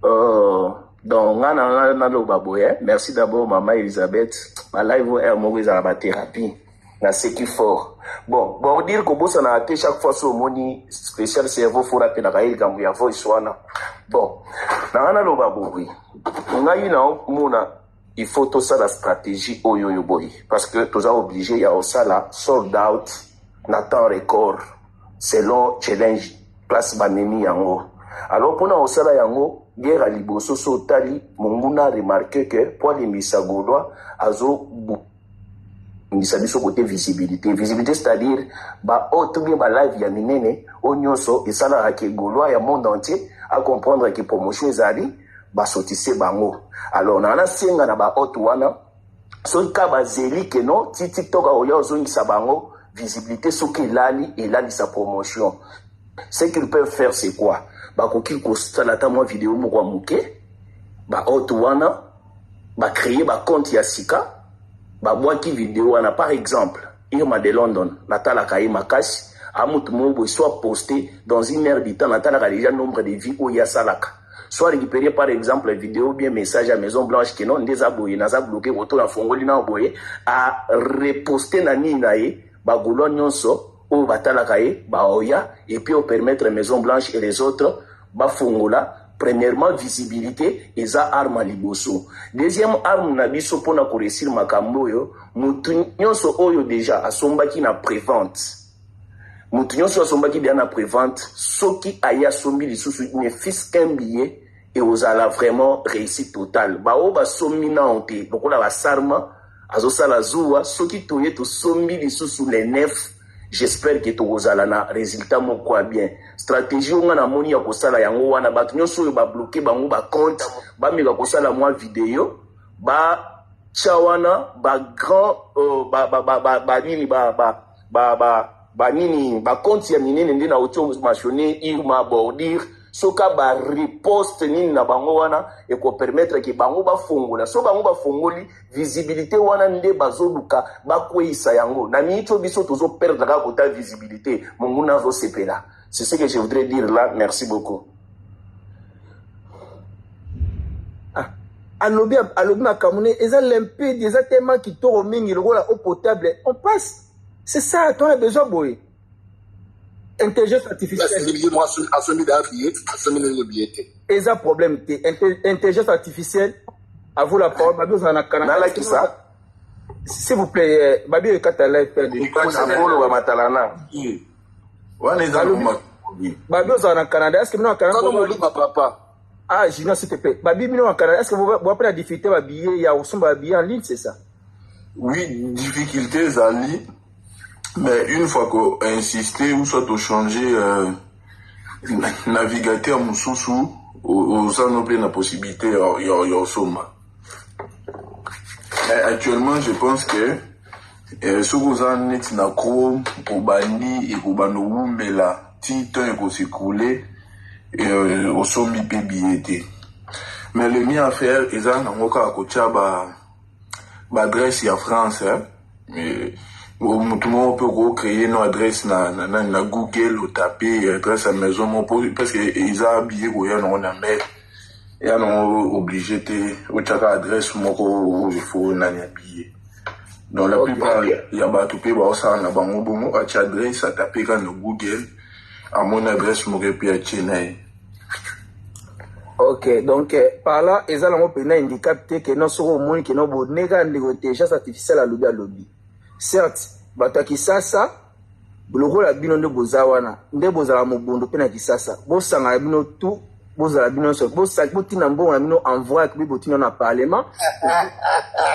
euh, donc nga na nga naloba boye merci d'abord mama Elisabeth ba live oyo moko ezala ba thérapie naseki fort bon bordire kobosanaka te chaque fois so omoni spécial cerveau fo napelaka ye likambo ya voice wana bon na nga naloba boye ngai naomona il faut tosala stratégie oyo oyo boye parce que toza obligé ya kosala sold out na temps record selon challenge place bamemi yango alors mpona kosala yango guerre ya liboso so otali monguna remarque que mpo alembisa gaulois azo bongisa biso kote visibilité visibilité c'est-à-dire ba haute ou bien ba live ya minene oyo nyonso esalaka ke gaulois ya monde entier a comprendre ke promotion ezali basotise bango alors na nasenga na ba haute wana soki ka bazeli ke non ti tiktok akoya ozongisa bango. Visibilité soki elali, elalisa promotion. Ce qu'ils peuvent faire c'est quoi? Bakoki kosala ata mwa video moko ya moke, ba haute wana ba créer ba compte ya sika, babwaki video wana. Par exemple, Irma de London, natalaka ye makasi, a mutu moko boye soit posté dans une heure du temps, natalaka déjà nombre de vues oyo ye asalaka. Soit récupérer par exemple vidéo bien message à Maison Blanche que non nde eza boye naza bloqué koto na fongoli na boye a reposter na nini na ye ba gaulois nyonso oyo batalaka ye baoya et puis permettre Maison Blanche et les autres bafongola. Premièrement, visibilité eza arme ya liboso. Deuxième arme na biso mpona koresir makambo oyo, motu nyonso oyo déjà asombaki na prévente, motu nyonso asombaki deja na prévente, soki aye asombi lisusu ne fût-ce qu'un billet, ekozala vraiment réussite totale. Baoyo basombi nao te lokola basarma azosala zuwa, soki toye tosombi lisusu le 9, j'espère que tokozala na résultat moko ya bien. Stratégie oyo nga namoni ya kosala yango wana, bato nyonso oyo babloquer bango bacompte, bameka kosala mwa video, batya wana bagrand banini banini bacompte ya minene nde na oti mentionné Irma Bordire, soka bareposte nini na bango wana, ekopermettre ke bango bafongola. So bango bafongoli visibilité wana nde bazoluka bakweyisa yango na miniti oyo biso tozoperdre kaka kota visibilité, monguna azosepela. C'est ce que je voudrais dire là. Merci beaucoup. Ah, alobi alobi makambo ne eza limpide, eza tellement kitoko mingi lokola eau potable. On passe, c'est ça, on a besoin boye intelligence artificielle. Asombi da billet, asombi nini billet te. Eza problème te. Intelligence artificielle, à vous la parole. Babi ozala na Canada. Nalakisa. S'il vous plaît, babi ekata live perde. Nakoloba matalana. Wana eza normal. Babi ozala na Canada, est ce que bino na Canada Moluba papa. Ah Junior, s'il te plaît. Babi, bino na Canada, est ce que vous après la difficulté babillet ya kosomba babillet en ligne, c'est ça? Oui, difficulté ezali, mais une fois qu'on insister ou soit changer navigateur mosusu, oza no mpe na possibilité ya osomba. Mais actuellement, je pense que soki oza neti na Chrome, obandi ekobanda owumela ti temps ekos'écouler, osombi mpe billet te. Mais le mieux à faire eza nango kaka kotia baadresse ya France, eh. Motu moko mpe okocréer no adresse na Google, otape adresse ya maison moko, parce que eza billet koya nango na mail, eya nango obligé te otiaka adresse moko oyo fo nani ya billet. Donc la plupart ya bato mpe baosala na bango bongo, atia adresse, atape kaka na Google, amoni adresse moko epe atie na ye. Ok, donc par là eza nango mpena handicap te ke no soki omoni ke no boneka ndeko intelligence artificielle alobi alobi. Certes, bato ya Kisasa lokola bino nde boza wana nde bozala mobondo mpe na Kisasa, bosangana bino tout, bozala bino nyonso, botinda mbongo na bino en vrac, mpe botinda na parlement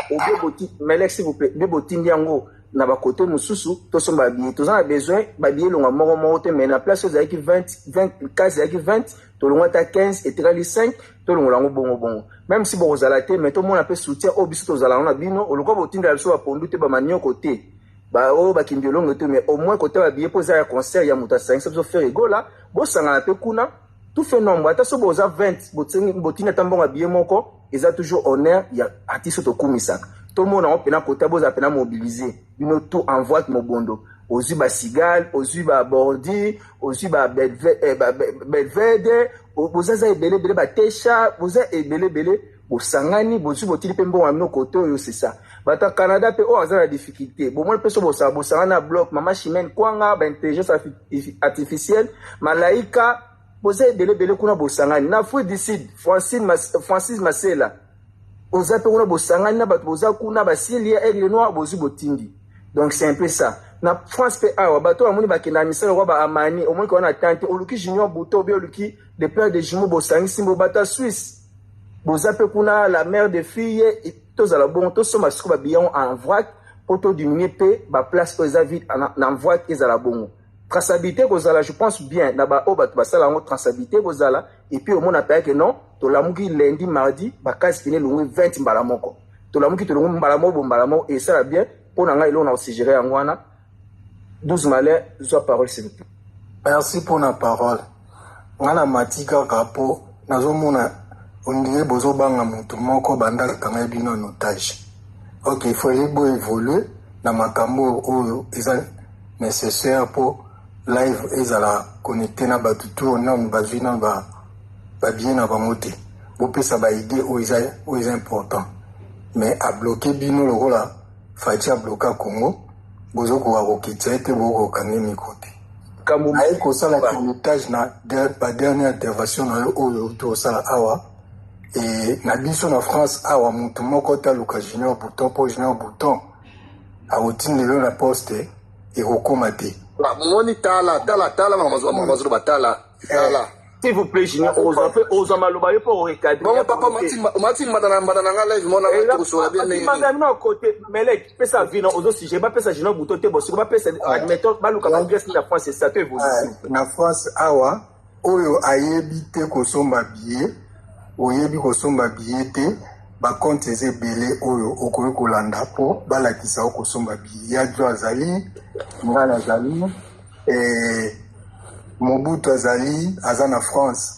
obe, s'il vous plaît, mpe botindi yango na bakote mosusu, tosomba babillet. Toza na besoin babillet elonga moko moko te, mais na place oyo ezalaki 20, 20 case, ezalaki 20, tolongwa ata 15, etikali 5, tolongola yango bongo bongo. Même si bokozala te, mais tomona mpe soutien oyo biso tozala yango na bino. Olokola botindela biso bapondu te, bamanioko te, baoyo bakimbi elongo te, mais au moins kote babillet mpo eza ya concert ya moto asangisa biso Ferre Gola, bosangana mpe kuna, tout fait nombre. Ata so boza 20, botindi ata mbongo ya billet moko, eza toujours honneur ya artiste oyo tokumisaka. Tomona yango mpena kota, bozala mpena mobiliser bino tout en voie mobondo. Ozwi basigale, ozwi babordure, ozwi babelvede, boza eza ebele ebele, batesha boza ebele ebele, bosangani, bozwi, botili mpe mbongo ya bino kote oyo, c'est ça. Bato ya Canada mpe oyo aza na difficulté, bomoni mpe so bosala, bosangani na bloc mama Chimene Kwanga, baintelligence artificielle, Malaika, boza ebele ebele kuna, bosangani na Afrique du Sud, Francine, Francis Masela oza mpe kuna, bosangani na bato boza kuna, basili ya Aigle Noir, bozwi, botindi. Donc c'est un peu ça. Na France mpe awa, bato bamoni bakendaka misala kwa baamani, omoni ka wana tante oluki Junior Buto obi oluki de père de jumeau, bosangisi mbo. Bato ya Suisse boza mpe kuna, la mère de fille, tozala bongo, tosomba sikoyo babillet en vrac mpo todiminue mpe baplace oyo eza vide na vrac. Ezala bongo, traçabilité kozala, je pense bien na baoyo bato basala yango, traçabilité kozala. Et puis omona mpe ke non, tolamuki lundi, mardi, bakasi pene elongwi 20 mbala moko, tolamuki tolongwi mbala moko bo mbala moko, esala bien. Mpo na ngai, eloko na kosuggérer yango wana. 12 Malin, zwa parole s'il vous plaît. Merci pona parole. Nga na mati kaka po nazomona ondire bozobanga mutu moko banda akanga bino en otage. Ok, il faut bo évoluer na makambo oyo eza nécessaire po live ezala connecté na bato tout nanu bazwi nanu ba ba billet na bango te. Bopesa ba idée oyo eza oyo eza important. Mais a bloquer bino lokola Fatshi a bloqua Congo, bozokoka kokitisa ye te, bokoka kokanga ye micro te. Aye kosala pilotage na ba dernière intervention na yo oyo outi kosala awa e na biso na France awa mutu moko te aluka Junior Bouton mpo Junior Bouton akotindela yo na poste ekokoma te. Moni tala tala tala mazoloba tala tala. S'il vous plaît, Junior, ozwa pe ozwa maloba yo po recadrer. Bongo papa mati mbanda na mbanda na nga live mona nga tokosola bien ndenge. Mbanda na côté melek pesa vino ozo sujet ba pesa Junior Bouton te bosiko ba pesa admettons ba luka ba adresse na France ça te évolue. Na France awa oyo ayebi te kosomba billet oyebi kosomba billet te ba compte eza ebele oyo okoki kolanda mpo balakisa yo kosomba billet ya jo azali ngai nazali eh, Mobutu azali aza na France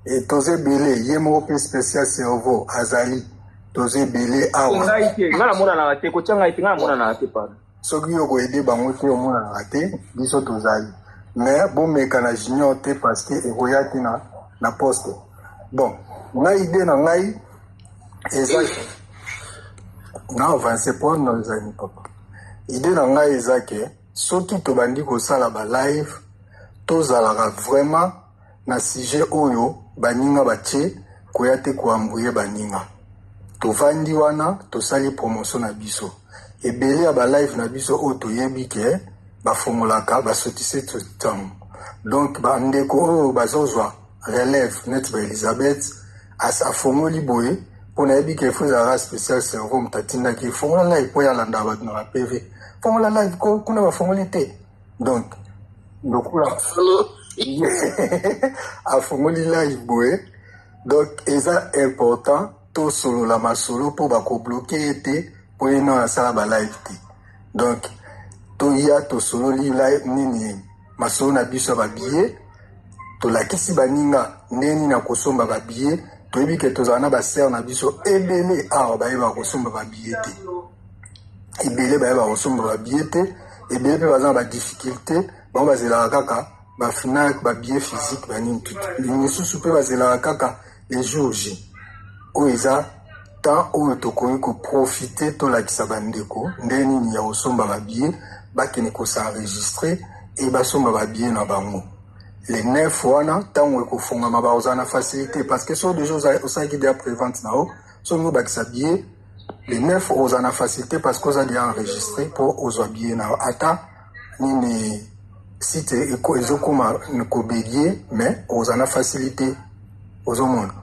e toza ebele ye moko mpe special cerveau azali toza ebele awa. Ngai te ngai namonanaka te kotia ngai te ngai namonanaka te pardon. Soki yo koyede bango te omonanaka te biso tozali mais bomeka na junior te parce que ekoya te na, na poste bon ngai ide na ngai eza na avance po na ezali papa ide na ngai eza ke Soki tobandi kosala ba live tozalaka vraiment na sujet oyo baninga batie koya te ko embrouiller baninga. Tovandi wana tosali promotion na biso. Ebele ya ba live na biso oyo toyebi ke bafongolaka ba sotise tango. Donc ba ndeko oyo bazozwa relève neti ba Elisabeth as afongoli boye mpo nayebi ke fo ezalaka spécial cerveau moto atindaki fongola live mpo ye alandaka bato na ba PV fongola live ko kuna bafongoli te donc lokola afongoli live boye donc eza important tosolola masolo mpo bakobloke ye te mpo ye nao asala ba live te donc toya tosololi live nini masolo na biso ya babillet tolakisi baninga ndenge nini ya kosomba babillet toyebi ke tozala na basere na biso ebele awa bayebaka kosomba babillet te ebele bayebaka kosomba babillet te ebele mpe baza na badifficulté bango bazelaka kaka bafnac babillet physique banini tutu misusu mpe bazelaka kaka le jour J oyo eza temps oyo tokoki koprofite tolakisa bandeko ndenge nini ya kosomba babillet bakende kosenregistre e basomba babillet na bango le 9 wana ntango ekofungama bakozala na facilité parce que soki deja osalaki deja prévente na yo soki obakisa billet le 9 okozala na facilité parce que oza deja enregistré mpo ozwa billet na yo ata nini site ezokoma kobegie mais okozala na facilité ozomona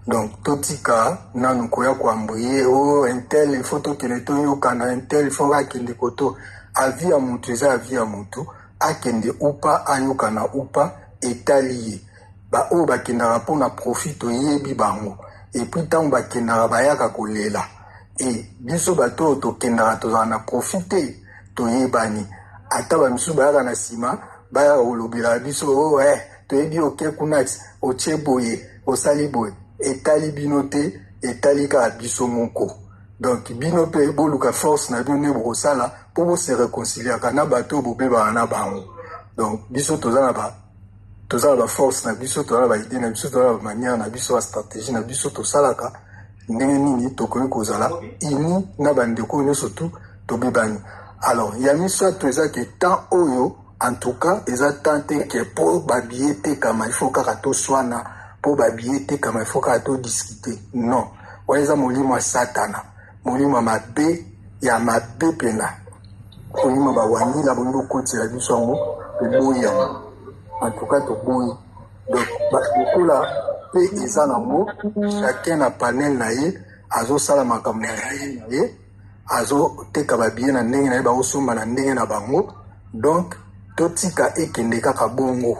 donc totika nanu koya koambrie o oh, intel il faut tokende toyokana intel il faut akende koto avi ya motu eza avi ya motu akende upa ayokana upa etali ye baoyo bakendaka mpo na profit toyebi bango epuis ntango bakendaka bayaka kolela e biso bato oyo tokendaka tozala na profit te toyebani ata bamisusu bayaka na nsima bayaka kolobela biso oh, eh, toyebi oke kuna otie boye osali boye etali bino te etali kaka biso moko donc bino mpe boluka force na bino nde bokosala mpo bose reconciliaka na bato oyo bobebaka na bango donc biso toza na ba toza na baforce na biso toza na baide na biso toza na bamanière na biso bastratégie na biso tosalaka ndenge nini tokoki kozala uni na bandeko nyonso tu tobebani alors ya misato eza ke temps oyo en tout cas eza temps te ke mpo babiye etekama il faut kaka toswana mpo babiye etekama il faut kaka todiskute non wana eza molimo ya satana molimo ya mabe ya mabe mpena molimo bawangila bolingi kokotela biso yango toboyi yango en tout cas toboyi donc lokola mpe eza nango chacun na panel na ye azosala makambo na ndenge na ye azoteka babiye na ndenge na ye bakosomba na ndenge na bango donc totika ekende kaka bongo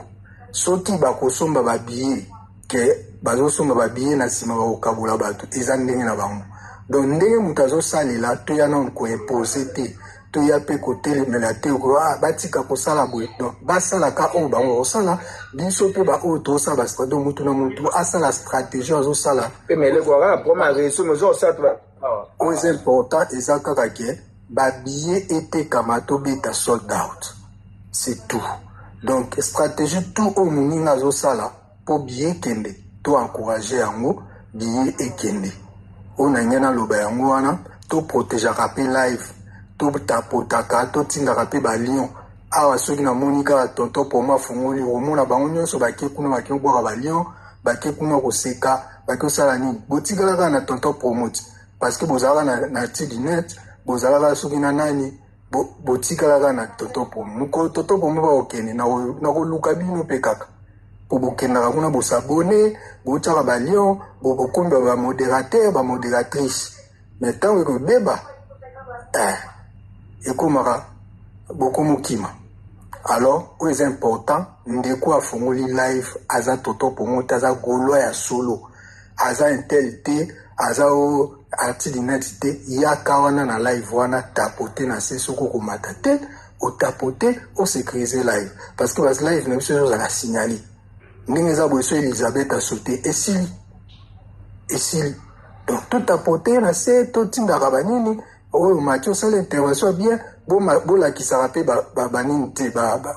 soki bakosomba babiye ke bazosomba babiye na nsima bakokabola bato eza ndenge na bango donc ndenge moto azosalela toya nano koimpose te. Toya mpe kotelemela te, ah, batika kosala boye. Donc basalaka oyo bango kosala, biso mpe baoyo tozosala ba, donc mutu na mutu asala stratégie azosala. Mpe meleko kaka problème ya réseau, mais ozosala. Oyo eza important eza kaka ke babillet etekama, tobeta sold out, c'est tout. Donc stratégie tout oyo moninga azosala mpo billet ekende, to encourage yango, billet ekende. Oyo na ngai naloba yango wana, toprotégeaka mpe live, totapotaka, totindaka mpe balion awa. Soki namoni kaka tonton Promo afungoli, omona bango nyonso bake kuna, bake kobwaka balion, bake kuna koseka, bake kosala nini. Botikala kaka na tonton Promo ti, parce que bozalaka na tidinet, bozalaka soki na nani, botikala kaka na tonton Promo. Mokolo tonton Promo bakokende na koluka bino mpe kaka po bokendaka kuna, bosabone, botiaka balion, bokomi bamodérateur, bamodératrice. Mais ntango ekobeba, ekomaka bokomokima. Alors oyo eza important, ndeko afongoli live aza tonton Promo te, aza Gaulois ya solo, aza intel te, aza o artidinet te. Yaka wana na live wana, tapote na se. Soki okomata te, otapote, osécurise live, parce que bas live na biso ezozala signalé ndenge eza boye. So Elizabeth asote, esili, esili. Donc totapote na se, totindaka banini oyo mati osala intervention bien. Bolakisaka mpe banini te,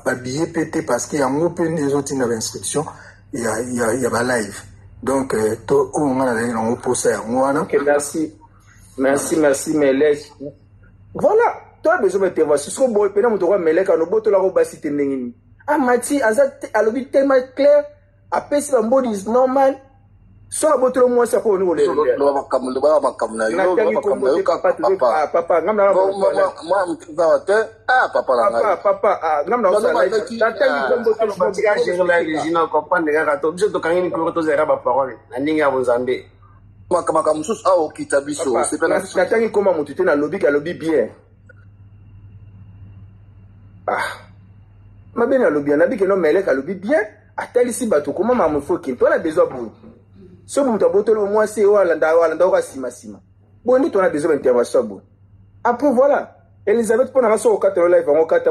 babillet mpe te, parce que yango mpe nde ezotinda bainstruction ya balive. Donc to oyo nga nazali nango mposa yango wana. Ok, merci, merci, merci Melek. Voilà, to besoin d'intervention. Soko boye pena moto kwa Melek anobotolaka basi te, ndenge nini amati aza alobi tellement clair, apesi bambodi normal. So abotolo mwasi ako oni koloba makambo na yo, makambo na yo kaka, papa. Papa, ngam na mwana motu te. Ah, papa na ngai. Papa, ngam na natangi kombo te. Comprendre kaka to biso tokangi mikolo, tozalaka baparole na ndenge ya bonzambe. Makambo mosusu awa okita biso. Natangi komba motu te, nalobi ke alobi bien. Ah, mabe nalobi, nabi ke no Melek alobi bien, atalisi bato koma makambo foki. Twana besoin boye, soki moto abotoli mwasi oyo alanda alanda oka nsima nsima boye nde twana besoin baintervention boye. Après voilà, Elizabeth, mpo nanga soki okatela live yango, okata.